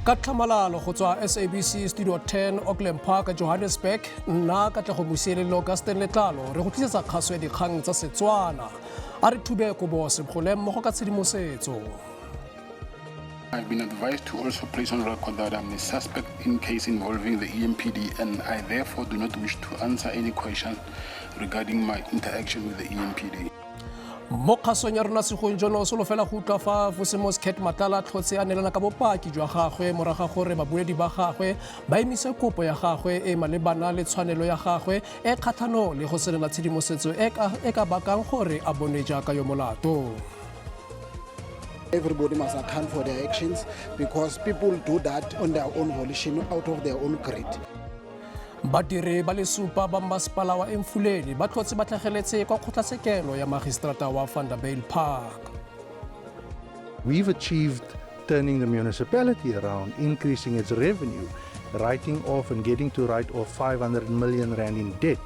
Ka tlhamalalo go tswa SABC Studio 10 Auckland Park, Johannesburg, nna Katlego Mosielele le Augustin Letlalo re go tlisetsa kgaso ya dikgang tsa Setswana. A re thube kobo sebgole mmogo ka tshedimosetso. I've been advised to also place on record that I'm a suspect in case involving the EMPD and I therefore do not wish to answer any question regarding my interaction with the EMPD. Mo kgasong ya rona segong jono solofela go utlwa fa Vusimuzi Cat Matlala tlhotse a neelana ka bopaki jwa gagwe morago ga gore babueledi ba gagwe ba emise kopo ya gagwe e malebana le tshwanelo ya gagwe e kgatlhanong le go senola tshedimosetso e e ka bakang gore a bonwe jaaka yo molato. Everybody must account for their actions because people do that on their own volition, out of their own greed. Badiri ba le supa ba mmasepala wa Emfuleni ba tlhotse ba tlhageletse kwa kgotlatshekelo ya magistrata wa Vanderbijlpark. We've achieved turning the municipality around, increasing its revenue, writing off and getting to write off 500 million rand in debt.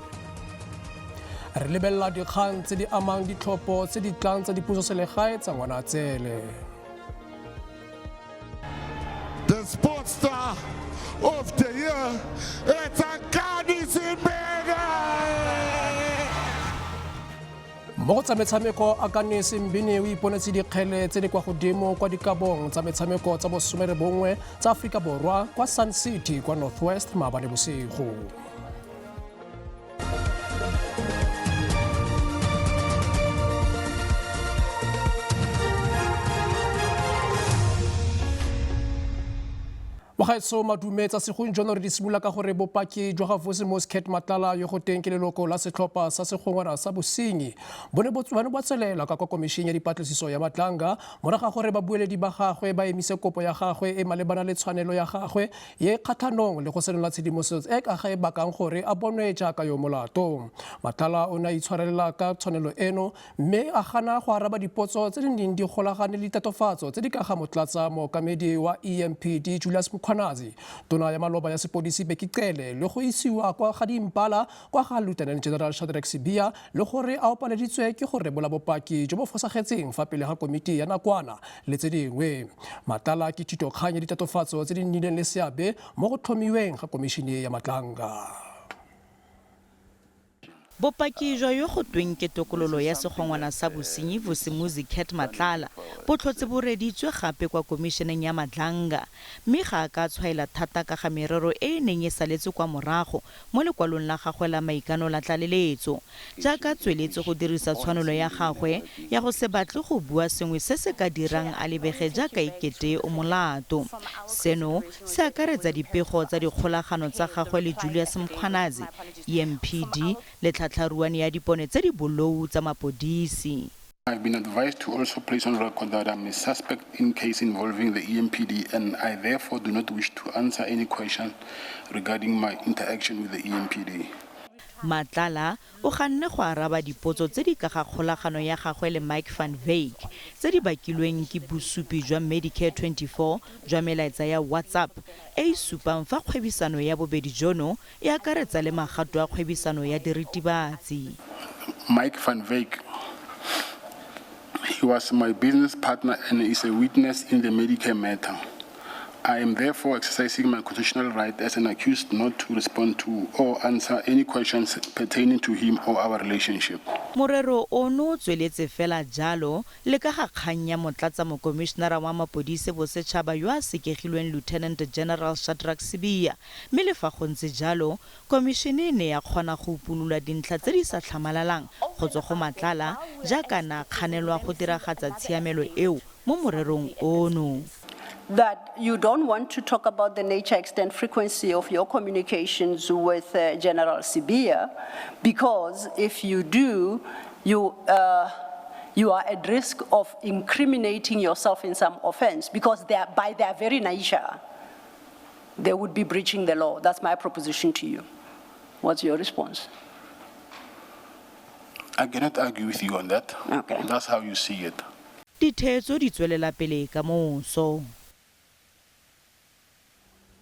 Re lebelela dikgang tse di amang ditlhopho tse di tlang tsa dipusoselegae tsa Ngwanatsele. The sports star of the year, it's Akani Simbine! Mo go tsa metshameko, Akani Simbine o iponetse dikgele tse di kwa godimo kwa dikabong tsa metshameko tsa bosomerebongwe tsa Aforika Borwa kwa Sun City kwa North West maabane bosigo. Mogaetso madume tsa segong jono re di simolola ka gore bopaki jwa ga Vusimuzi Cat Matlala yo go teng ke leloko la setlhopha sa segongwana sa bosenyi bo ne bo tswelela ka kwa komišeng ya dipatlisiso ya Matlanga morago ga gore babueledi ba gagwe ba emise kopo ya gagwe e malebana le tshwanelo ya gagwe ye kgatlhanong le go senola tshedimosetso e ka ga e bakang gore a bonwe jaaka yo molato. Matlala o ne a itshwarelela ka tshwanelo eno mme a gana go araba dipotso tse di neng di golagane le ditatofatso tse di ka ga motlatsa mookamedi wa EMPD Julius Mkhwanazi, tona ya maloba ya sepodisi Bheki Cele le go isiwa kwa ga dimpala kwa ga Lieutenant General Shadrack Sibiya le gore a o paleditswe ke go rebola bopaki jo bo fosagetseng fa pele ga komiti ya nakwana le tse dingwe. Matlala ke thitokgang ya ditatofatso tse di nnileng le seabe mo go tlhomiweng ga komišene ya Matlanga. Bopaki jwa yo go tweng ke tokololo ya segongwana sa bosenyi Vusimuzi Cat Matlala bo tlhotse bo reeditswe gape kwa komišeneng ya Madlanga mme ga a ka a tshwaela thata ka ga merero e e neng e saletse kwa morago mo lekwalong la gagwe la maikano la tlaleletso, jaaka a tsweletse go dirisa tshwanelo ya gagwe ya go se batle go bua sengwe se se ka dirang a lebege jaaka e kete o molato. Seno se akaretsa dipego tsa dikgolagano tsa gagwe le Julius Mkhwanazi, EMPD, le tlhatlharuane ya dipone tse di bolou tsa mapodisi. I've been advised to also place on record that I'm a suspect in case involving the EMPD and I therefore do not wish to answer any question regarding my interaction with the EMPD. Matlala o ganne go araba dipotso tse di ka ga kgolagano ya gagwe le Mike van Wyk tse di bakilweng ke bosupi jwa Medicare 24 jwa melaetsa ya WhatsApp e e supang fa kgwebisano ya bobedi jono e akaretsa le magato a kgwebisano ya diritibatsi. Mike van Wyk, he was my business partner and is a witness in the Medicare matter. I am therefore exercising my constitutional right as an accused not to respond to or answer any questions pertaining to him or our relationship. Morero ono o tsweletse fela jalo le ka ga kgang ya motlatsa-mokomišenara wa mapodise bosetšhaba yo a sekegilweng Lieutenant General Shadrack Sibiya Mme le fa go ntse jalo, komišene e ne ya kgona go upolola dintlha tse di sa tlhamalalang go tswa go Matlala jaaka a ne a kganelwa go diragatsa tshiamelo eo mo morerong ono. That you don't want to talk about the nature, extent, frequency of your communications with General Sibiya, because if you do, you, you are at risk of incriminating yourself in some offense, because they are, by their very nature, they would be breaching the law. That's my proposition to you. What's your response? I cannot argue with you on that. Okay. That's how you see it. Ditheetso di tswelela pele ka moso.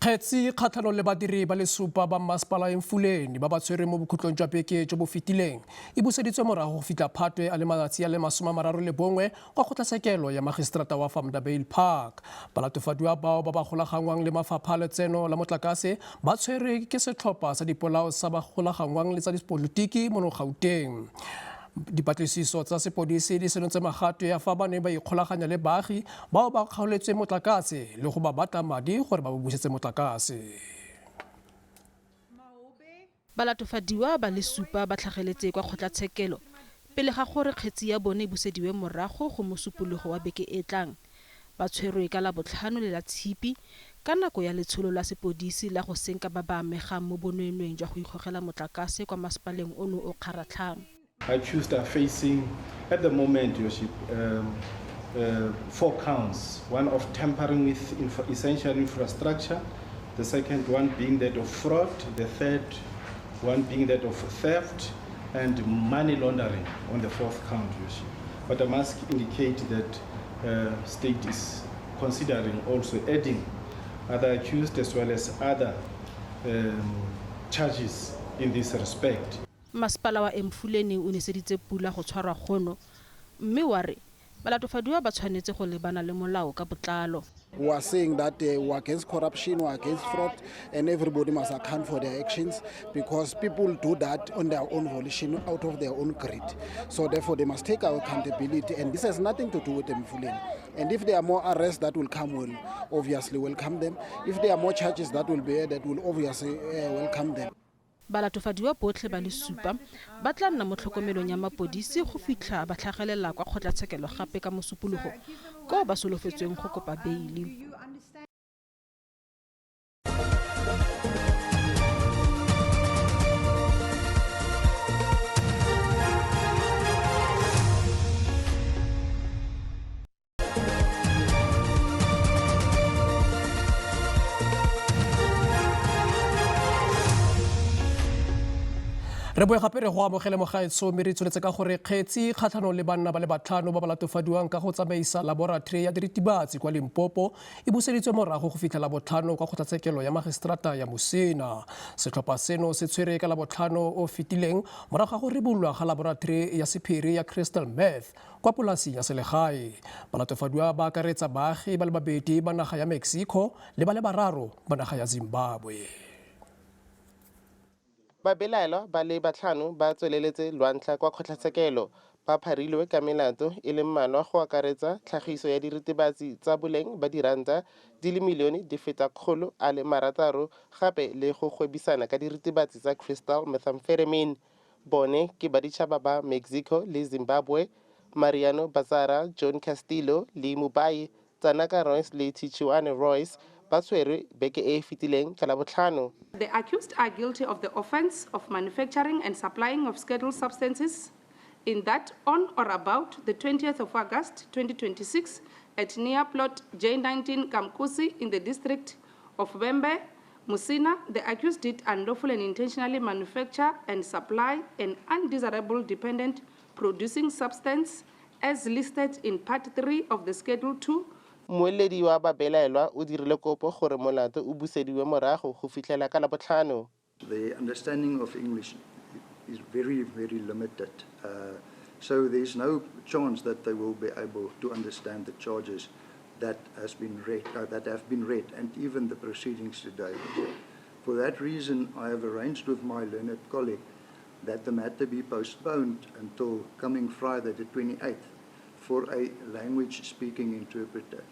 Kgetsi kgatlhanong le badiri ba le supa ba mmasepala Emfuleni ba ba tshwerweng mo bokhutlong jwa beke jo bo fetileng e buseditswe morago go fitlha Phatwe a le malatsi a le 31 kwa kgotlatshekelo ya magistrata wa Vanderbijlpark. Balatofadiwa bao ba ba golaganngwang le mafapha a letseno la motlakase ba tshwerwe ke setlhopha sa dipolao sa ba golaganngwang le tsa dipolotiki mono Gauteng. Dipatlisiso tsa sepodisi di senotse magato ya fa ba ne ba ikgolaganya le baagi bao ba kgaoletsweng motlakase le go ba batla madi gore ba ba busetse motlakase. Balatofadiwa ba le supa ba tlhageletse kwa kgotlatshekelo pele ga gore kgetsi ya bone e busediwe morago go Mosupologo wa beke e tlang. Ba tshwerwe ka Labotlhano le Latshipi ka nako ya letsholo la sepodisi la go senka ba ba amegang mo bonweenweeng jwa go ikgogela motlakase kwa masepaleng ono o kgaratlhang. Accused are facing, at the moment, Your Worship, 4 counts. One of tampering with essential infrastructure, the second one being that of fraud, the third one being that of theft, and money laundering on the fourth count, Your Worship. But I must indicate that state is considering also adding other accused as well as other charges in this respect. Masepala wa Emfuleni o neseditse pula go tshwarwa gono mme wa re balatofadiwa ba tshwanetse go lebana le molao ka botlalo. We are saying that we are against corruption, we are against fraud, and everybody must account for their actions, because people do that on their own volition, out of their own greed. So therefore they must take our accountability, and this has nothing to do with Emfuleni. And if there are more arrests that will come, we'll obviously welcome them. If there are more charges that will be added, we'll obviously welcome them. Balatofadiwa botlhe ba le supa ba tla nna mo tlhokomelong ya mapodisi go fitlha ba tlhagelela kwa kgotlatshekelo gape ka Mosupologo koo ba solofetsweng go kopa beili. Re boe gape re go amogele mogaetsho mme re tsweletse ka gore kgetsi kgatlhanong le banna ba le batlhano ba ba latofadiwang ka go tsamaisa laboratory ya diritibatsi kwa Limpopo e buseditswe morago go fitlha Labotlhano kwa kgotlatshekelo ya magistrata ya Musina. Setlhopha seno se tshwere ka Labotlhano o fetileng morago ga go ribolwa ga laboratory ya sephiri ya crystal meth kwa polasing ya selegae. Balatofadiwa ba akaretsa baagi ba le babedi ba naga ya Mexico le ba le bararo ba naga ya Zimbabwe. Babelaelwa ba le batlhano ba tsweleletse lwantlha kwa kgotlatshekelo ba pharilwe ka melato e le mmalwa go akaretsa tlhagiso ya diritibatsi tsa boleng ba diranta di le milione di feta 106 gape le go gwebisana ka diritibatsi tsa crystal methamphetamine. Bone ke baditšhaba ba Mexico le Zimbabwe, Mariano Bazara, John Castillo le Mubai, Tsanaka Royce le Tichuane Royce ba tshwerwe beke e e fetileng ka Labotlhano. The accused are guilty of the offense of manufacturing and supplying of scheduled substances in that on or about the 20th of August 2026 at near plot J19 Kamkusi in the district of Vhembe, Musina, the accused did unlawfully and intentionally manufacture and supply an undesirable dependent producing substance as listed in part 3 of the Schedule 2. Mmueledi wa babelaelwa o dirile kopo gore molato o busediwe morago go fitlhela ka Labotlhano. The understanding of English is very, very limited. So there's no chance that they will be able to understand the charges that has been read, that have been read, and even the proceedings today. For that reason, I have arranged with my learned colleague that the matter be postponed until coming Friday, the 28th, for a language-speaking interpreter.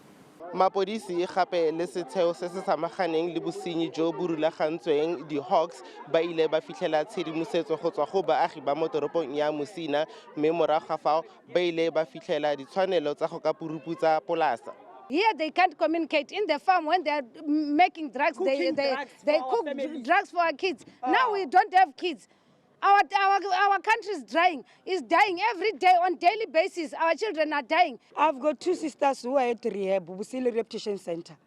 Mapodisi gape le setheo se se samaganeng le bosenyi jo bo rulagantsweng di-Hawks ba ile ba fitlhela tshedimosetso go tswa go baagi ba mo toropong ya Musina mme morago ga fao ba ile ba fitlhela ditshwanelo tsa go ka puruputsa polasa. Here they can't communicate. In the farm when they are making drugs, they cook drugs for our kids. Now we don't have kids. Our country is dying, is dying every day on daily basis. Our children are dying. I've got 2 sisters who are at rehab, Busile Rehabilitation Center.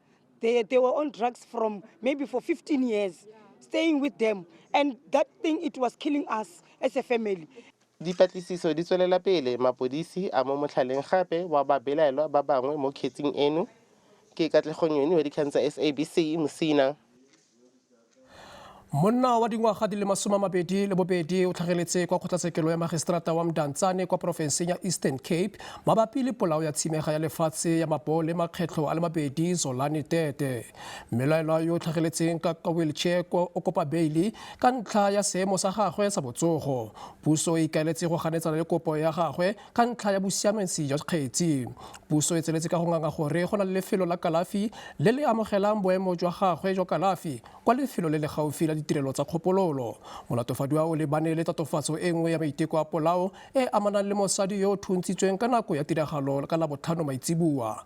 They were on drugs from maybe for 15 years, staying with them. And that thing, it was killing us as a family. Dipatlisiso di tswelela pele, mapodisi a mo motlhaleng gape wa babelaelwa ba bangwe mo kgetsing eno. Ke Katlego Nyoni wa dikgang tsa SABC Musina. Monna wa dingwaga di le 28 o tlhageletse kwa kgotlatshekelo ya magistrata wa Mdantsane kwa porofenseng ya Eastern Cape mabapi le polao ya tshimega ya lefatshe ya mabole makgetlho a le mabedi Zolani Tete. Mmelaelwa yo o tlhageletseng ka wheelchair o kopa beili ka ntlha ya seemo sa gagwe sa botsogo. Puso e ikaeletse go ganetsana le kopo ya gagwe ka ntlha ya bosiamisi jwa kgetsi. Puso e tsweletse ka go nganga gore go na le lefelo la kalafi le le amogelang boemo jwa gagwe jwa kalafi kwa lefelo le le gaufi la ditirelo tsa kgopololo. Molatofadiwa o lebane le tatofatso e nngwe ya maiteko a polao e amanang le mosadi yo o thuntshitsweng ka nako ya tiragalo ka Labotlhano maitseboa.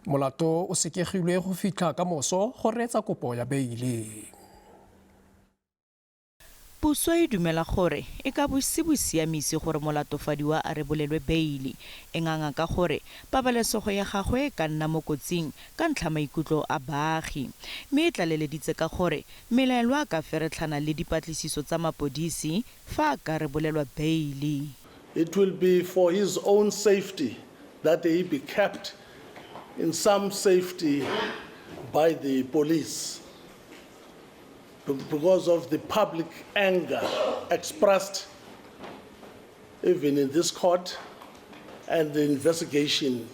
Molato o sekegilwe go fitlha ka moso go reetsa kopo ya beile. Puso e dumela gore e ka bo se bosiamisi gore molatofadiwa a rebolelwe beili. E nganga ka gore pabalesego ya gagwe e ka nna mo kotsing ka ntlha maikutlo a baagi. Mme e tlaleleditse ka gore mmelaelwa a ka feretlhana le dipatlisiso tsa mapodisi fa a ka rebolelwa beili. It will be for his own safety that he be kept in some safety by the police because of the public anger expressed even in this court and the investigation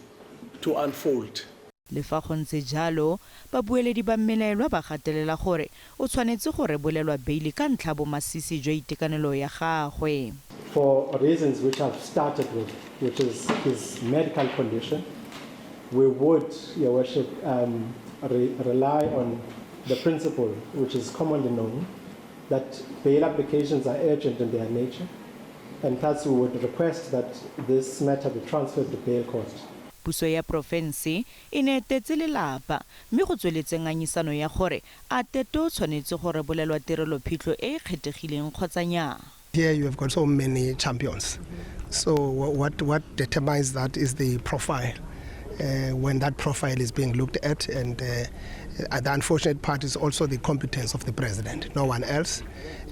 to unfold. Le fa go ntse jalo, babueledi ba mmelaelwa ba gatelela gore o tshwanetse go rebolelwa beili ka ntlha bomasisi jwa itekanelo ya gagwe. For reasons which I've started with, which is his medical condition, we would, Your Worship, rely on the principle, which is commonly known, that bail applications are urgent in their nature, and thus we would request that this matter be transferred to bail court. Puso ya porofense e ne etetse lelapa mme go tsweletse ngangisano ya gore a Tete o tshwanetse go rebolelwa tirelophitlho e e kgethegileng kgotsa nnyaa. Here you have got so many champions. So what determines that is the profile. When that profile is being looked at, and the unfortunate part is also the competence of the president, no one else.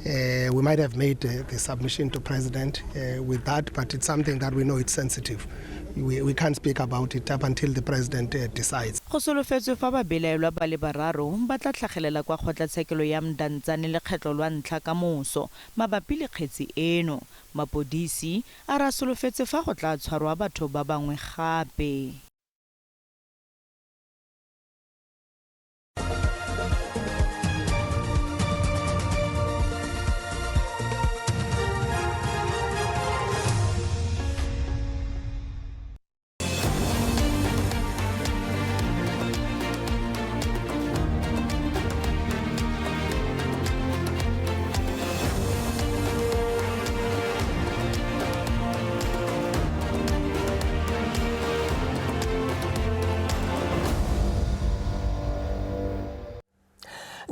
We might have made the submission to president with that, but it's something that we know it's sensitive. We can't speak about it up until the president decides. Go solofetswe fa babelaelwa ba le bararo ba tla tlhagelela kwa kgotlatshekelo ya Mdantsane lekgetlo lwa ntlha ka moso mabapi le kgetsi eno. Mapodisi a re a solofetse fa go tla tshwarwa batho ba bangwe gape.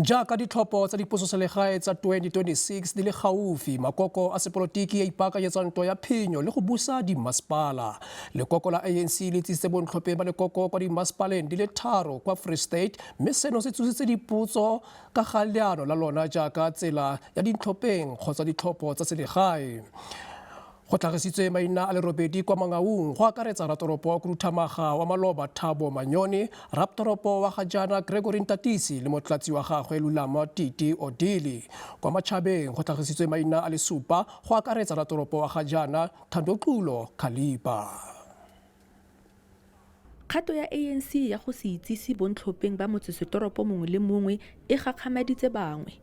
Jaaka ditlhopho tsa dipusoselegae tsa 2026 di le gaufi, makoko a sepolotiki a ipaakanyetsa ntwa ya phenyo le go busa dimmasepala. Lekoko la ANC le tsisitse bontlhopheng ba lekoko kwa dimmasepaleng di le 3 kwa Free State, mme seno se tsositse dipotso ka ga leano la lona jaaka tsela ya dintlhopheng kgotsa ditlhopho tsa selegae. Go tlhagisitswe maina a le 8 kwa Mangaung, go akaretsa ratoropo wa Khuduthamaga wa maloba Thabo Manyoni, raptoropo wa ga jaana Gregory Ntatisi le motlatsi wa gagwe Lulama Titi Odili. Kwa Matjhabeng go tlhagisitswe maina a le 7, go akaretsa ratoropo wa ga jaana Thandoxulo Khalipa. Kgato ya ANC ya go se itsise bontlhopheng ba motsesetoropo mongwe le mongwe e gakgamaditse bangwe.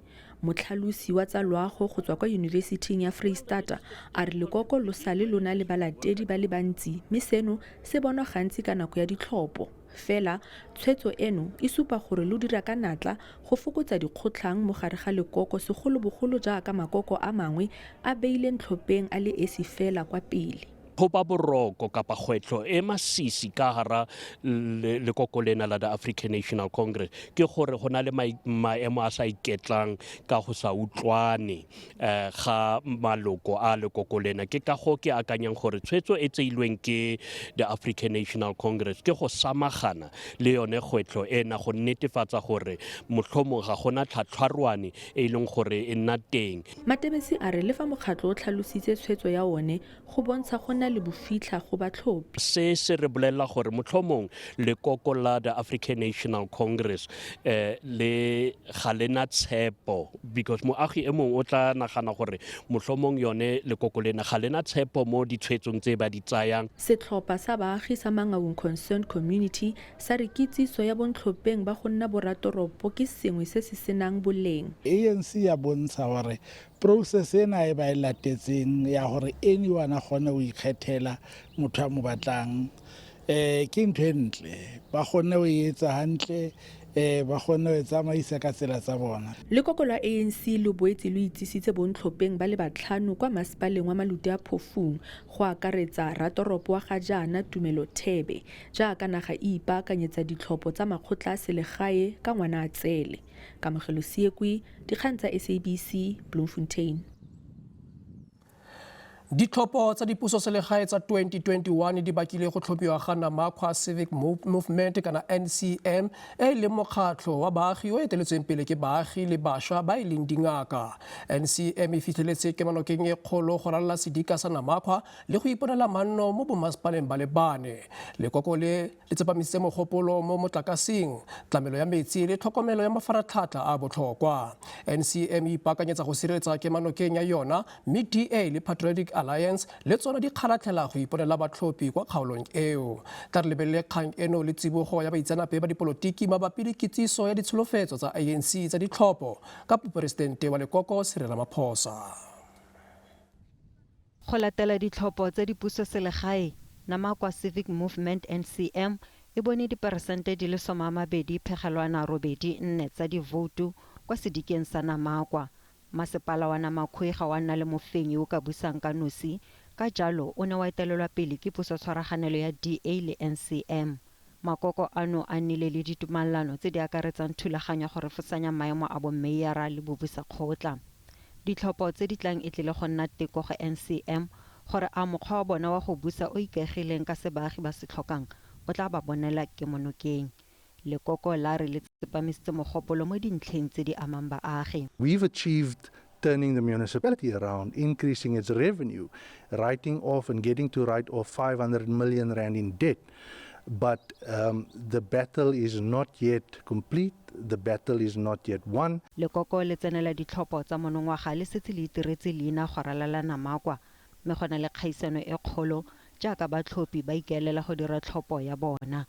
Motlhalosi wa tsa loago go tswa kwa Yunibesithing ya Freistata a re lekoko lo sale lo na le balatedi ba le bantsi mme seno se bonwa gantsi ka nako ya ditlhopho. Fela, tshwetso eno e supa gore lo dira ka natla go fokotsa dikgotlhang mo gare ga lekoko segolobogolo jaaka makoko a mangwe a beile ntlhopheng a le esi fela kwa pele. Go ba boroko kapa kgwetlho e masisi ka hara lekoko lena la the African National Congress ke gore go na le maemo a sa iketlang ka go sa utlwane ga maloko a lekoko lena. Ke ka go ke akanyang gore tshwetso e tseilweng ke the African National Congress ke go samagana le yone kgwetlho ena go netefatsa gore mohlomong ga gona tlhatlhwarwane e leng gore e nna teng. Matebesi a re le fa mokgatlho o tlhalositse tshwetso ya one go bontsha go na nna le bofitlha go batlhophi. Se se re bolelela gore motlhomong lekoko la the African National Congress le ga lena tshepo, because moagi e mongwe o tla nagana gore motlhomong yone lekoko lena ga lena tshepo mo ditshwetsong tse ba di tsayang. Setlhopha sa baagi sa Mangaung Concerned Community sa re kitsiso ya bontlhopheng ba go nna boratoropo ke sengwe se se senang boleng. ANC ya bontsha gore process ena e ba e latetseng ya gore anyone a kgone go ikgethela motho a mo batlang, ke ntho e ntle, ba kgonne go e etsa hantle, ba kgonne go e tsamaisa ka tsela tsa bona. Lekoko la ANC le boetse le itsisitse bontlhopheng ba le batlhano kwa masepaleng wa Maluti a Phofung, go akaretsa ratoropo wa ga jaana Tumelo Thebe, jaaka naga e ipaakanyetsa ditlhopho tsa makgotla a selegae ka ngwana a tsele. Kamogelo Seekwe, dikgang tsa SABC, Bloemfontein. Ditlhopho tsa dipuso selegae tsa 2021 di bakile go tlhophiwa ga Namakwa Civic Movement kana NCM, e leng mokgatlho wa baagi o eteletsweng pele ke baagi le bašwa ba e leng dingaka. NCM e fitlheletse kemonokeng e kgolo go ralala sedika sa Namakwa le go iponela manno mo bomasepaleng ba le bane. Lekoko le le tsepamisitse mogopolo mo motlakaseng, tlamelo ya metsi le tlhokomelo ya mafaratlhatlha a botlhokwa. NCM e ipaakanyetsa go sireletsa kemonokeng ya yona, mme DA le Patriotic Alliance le tsona di kgaratlhela go iponela batlhophi kwa kgaolong eo. Tla re lebelele kgang eno le tsibogo ya baitseanape ba dipolotiki mabapi le kitsiso ya ditsholofetso tsa ANC tsa ditlhopho ka moporesidente wa lekoko Cyril Ramaphosa. Go latela ditlhopho tsa dipuso selegae, Namakwa Civic Movement NCM e bone diperesente di le 28.84 tsa divoutu kwa sedikeng sa Namakwa. Masepala wa Namakgwe ga wa nna le mofenyi o ka busang ka nosi, ka jalo o ne wa etelelwa pele ke pusotshwaraganelo ya DA le NCM. Makoko ano a nnile le ditumalano tse di akaretsang thulaganyo go refosanya maemo a bommeyara le bobusakgotla. Ditlhopho tse di tlang e tlile go nna teko go NCM gore a mokgwa wa bona wa go busa o ikaegileng ka se baagi ba se tlhokang o tla ba bonela kemonokeng. Lekoko la re le tsepamisitse mogopolo mo dintlheng tse di amang baagi. We've achieved turning the municipality around, increasing its revenue, writing off and getting to write off 500 million rand in debt. But the battle is not yet complete. The battle is not yet won. Lekoko le tsenela ditlhopho tsa monongwaga le setse le itiretse leina go ralala Namakwa, mme go na le kgaisano e kgolo jaaka batlhophi ba ikaelela go dira tlhopho ya bona.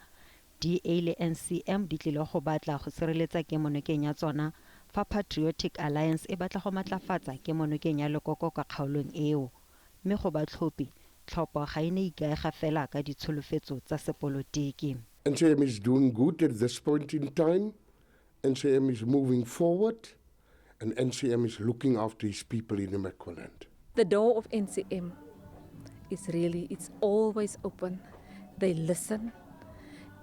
DA le NCM di tlile go batla go sireletsa kemonokeng ya tsona, fa Patriotic Alliance e batla go matlafatsa kemonokeng ya lekoko kwa kgaolong eo. Mme go batlhophi, tlhopho ga e ne ikaega fela ka ditsholofetso tsa sepolotiki. NCM is doing good at this point in time. NCM is moving forward, and NCM is looking after his people in Namaqualand. The door of NCM is really, it's always open. They listen,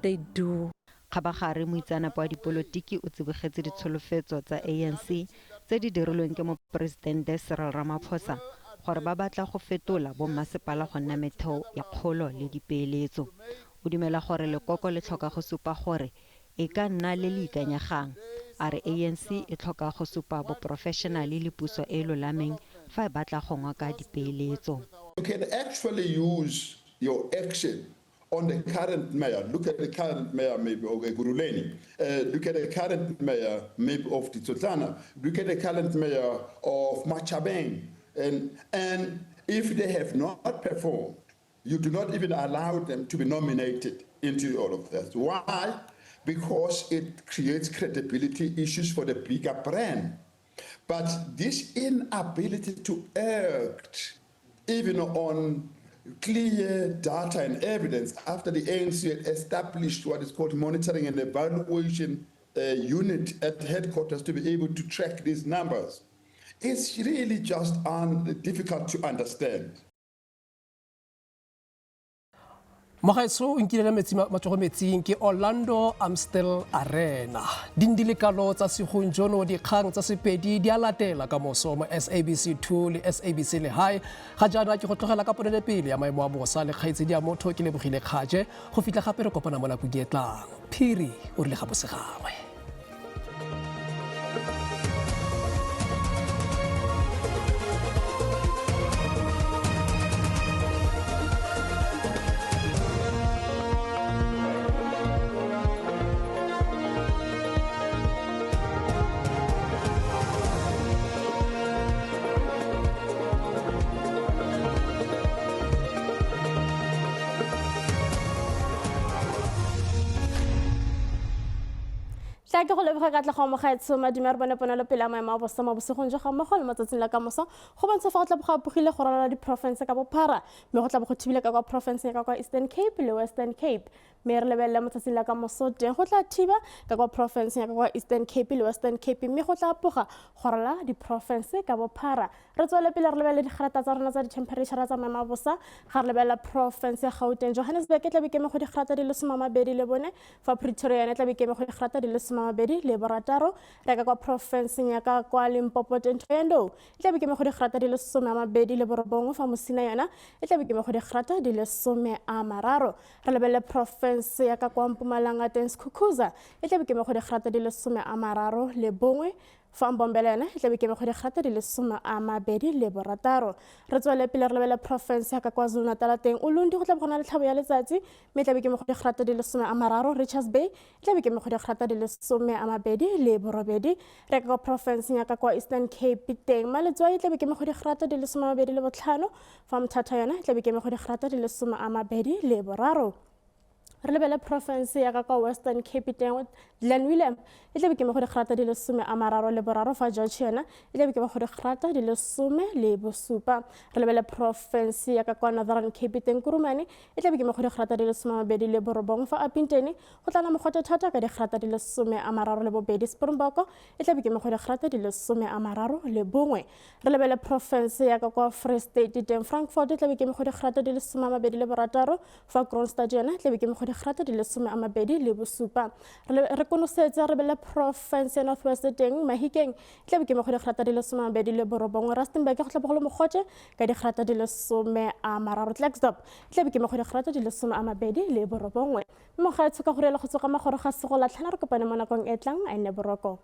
they do. Kgabagare moitseanape wa dipolotiki o tsibogetse ditsholofetso tsa ANC tse di dirilweng ke moporesidente Cyril Ramaphosa gore ba batla go fetola bommasepala go nna metheo ya kgolo le dipeeletso. O dumela gore lekoko le tlhoka go supa gore e ka nna le le ikanyegang. A re ANC e tlhoka go supa boporofešenale le puso e e lolameng fa e batla go ngoka dipeeletso. You can actually use your action on the current mayor. Look at the current mayor maybe of Ekurhuleni. Look at the current mayor maybe of Ditsotlana. Look at the current mayor of Matjhabeng. And if they have not performed, you do not even allow them to be nominated into all of that. Why? Because it creates credibility issues for the bigger brand. But this inability to act, even on clear data and evidence, after the ANC had established what is called monitoring and evaluation unit at headquarters to be able to track these numbers, it's really just difficult to understand. Mogaetsho o nkile metsi matsogo metsing ke Orlando Amstel Arena. Dindilekalo tsa segunjono dikgang tsa Sepedi di a latela ka moso mo SABC 2 le SABC Lehae. Ga jaana ke go tlogela ka ponelopele ya maemo a bosa le kgaitsedi ya motho ke lebogile kgaje go fitlha gape re kopana mo nakong e tlang. Phiri o rile ga bosegangwe. Tla ke go leboga ka tla go amogaetsho madume a re bone ponelopele ya maemo a bosa mo bosigong jo ga mmogo le matsatsing la kamoso go bontsha fa go tla bo go apogile go ralala diporofense ka bophara, mme go tla bo go thibile ka kwa porofenseng ya ka kwa Eastern Cape le Western Cape. Mme re lebelele motsatsing la kamoso teng go tla thiba ka kwa porofenseng ya ka kwa Eastern Cape le Western Cape, mme go tla apoga go ralala diporofense ka bophara. Re tswele pele re lebelele digrata tsa rona tsa dithemphereitšhara tsa maemo a bosa. Ga re lebelela porofense ya Gauteng, Johannesburg e tla be keme go digrata di le 24, fa Pretoria yone e tla be keme go digrata di le 26. Re ka kwa porofenseng ya ka kwa Limpopo teng, Thohoyandou e tla be keme go digrata di le 29, fa Musina yona e tla be keme go digrata di le 30. Re lebelele porofense ya ka kwa Mpumalanga teng, Skukuza e tla be keme go digrata di le 31, fa Mbombela yona e tla be keme go digrata di le 26. Re tswele pele re lebelele porofense ya ka KwaZulu-Natal teng, Ulundi go tla be go na le tlhabo ya letsatsi, mme e tla be keme go digrata di le 30. Richards Bay e tla be keme go digrata di le 28. Re ka kwa porofenseng ya ka kwa Eastern Cape teng, Maletswai e tla be keme go digrata di le 25, fa Mthatha yona e tla be keme go digrata di le 23. Re lebele porofense ya ka kwa Western Cape teng, Glen William e tla be keme go digrata di le 33, fa George yona e tla be keme go digrata di le 17. Re lebele porofense ya ka kwa Northern Cape teng, Kurumane e tla be keme go digrata di le 29, fa Upington go tlala mogote thata ka digrata di le 32. Springbok e tla be keme go digrata di le 31. Re lebele porofense ya ka kwa Free State teng, Frankfort e tla be keme go digrata di le 26, fa Kroonstad yona e tla be keme go digrata di le 27. Re konosetse re lebele porofense ya North West teng, Mahikeng e tla be keme go digrata di le 29, Rustenburg go tla bo go le mogote ka digrata di le 30, Klerksdorp e tla be keme go digrata di le 29. Mme mogaetsho ka go rialo go tsoga magoro ga sego latlhana, re kopane mo nakong e tlang, a nne boroko.